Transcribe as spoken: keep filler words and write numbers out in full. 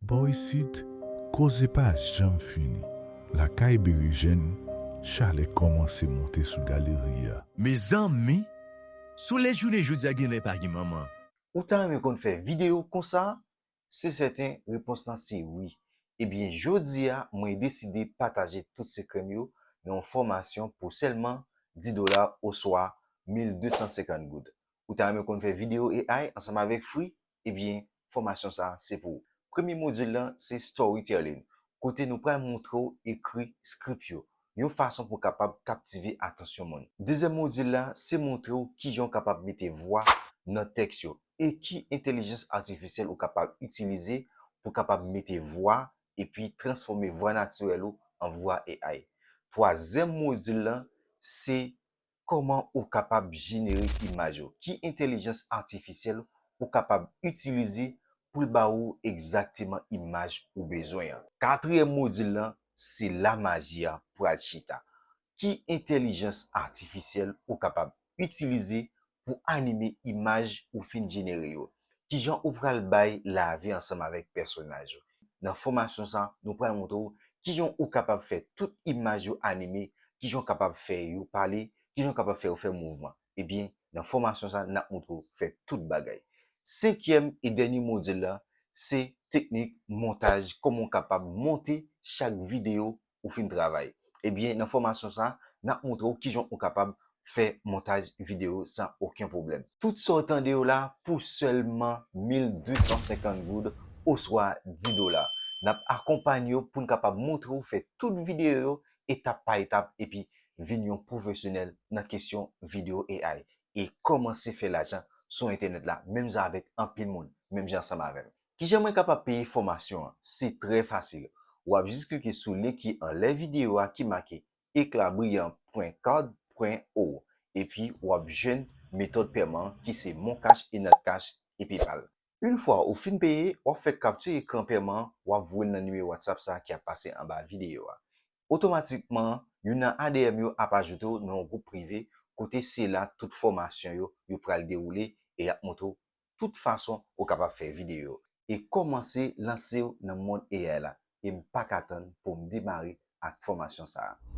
Bò isit, koze pa janm fini. Lakay Berejèn, chalè kòmanse monte sou galeri a. Mezanmi, solèy jounen jodi a genlè pa gen manman. Ou ta renmen konn fè videyo konsa? Se sèten, repons lan se wi. Ebyen, jodi a, mwen deside pataje tout sekrè m yo nan yon fòmasyon pou sèlman dis dola oswa mil de san senkant goud. Ou ta renmen konn fè videyo A I ansanm avèk Free? Ebyen, fòmasyon sa a se pou ou. Premye modil lan se storytelling, kote nou pral montre w ekri script yo, yon fason pou w kapab kaptive atansyon moun. Dezyèm modil la se montre w kijan w kapab mete vwa nan tèks yo e ki entèlijans atifisyèl ou kapab itilize pou w kapab mete vwa epi transfòme vwa natirèl ou an vwa A I. Twazyèm modil lan se kòman ou kapab jenere imaj yo, ki entèlijans atifisyèl ou kapab itilize pou l ba ou egzakteman imaj ou bezwen an. Katriyèm modil lan, se la maji a pral chita. Ki entèlijans atifisyèl ou kapab itilize pou anime imaj ou fin jenere yo? Kijan ou pral bay lavi ansanm avèk pèsonaj yo? Nan fòmasyon sa, nou pral montre w kijan ou kapab fè tout imaj yo anime, kijan w kapab fè yo pale, kijan w kapab fè yo fè mouvman. Ebyen, nan fòmasyon sa, n ap montre w fè tout bagay. Senkyèm e dènye modil la, se teknik montaj, kòman w kapab monte chak videyo ou fin travay. Ebyen, nan fòmasyon sa, n ap montre w kijan ou kapab fè montaj videyo san okenn pwoblèm. Tout sa w tande yo la pou sèlman mil de san senkant goud oswa dis dola. N ap akonpanye w pou n kapab montre w fè tout videyo yo etap pa etap epi vin yon pwofesyonèl nan kesyon videyo A I e kòmanse fè lajan sou entènèt la, menm jan avèk anpil moun, menm jan ansanm avè m. Kijan mwen kapab peye fòmasyon an? Se trè fasil. W ap jis klike sou lyen ki anlè videyo a ki make eclatbrillant point card point o, epi w ap jwenn metòd pèman an ki se MonCash, eNetCash e PayPal. Yon fwa ou fin peye, w ap fè kapti ekran pèman an, w ap voye l nan nimewo WhatsApp sa a ki ap pase anba videyo a. Otomatikman, youn nan A D M yo ap ajoute w nan yon gwoup prive kote se la tout fòmasyon yo, yo pral dewoule e y ap montre w tout fason ou kapab fè videyo e kòmanse lanse w nan mond A I la. E m pa ka tann pou m demare ak fòmasyon sa a.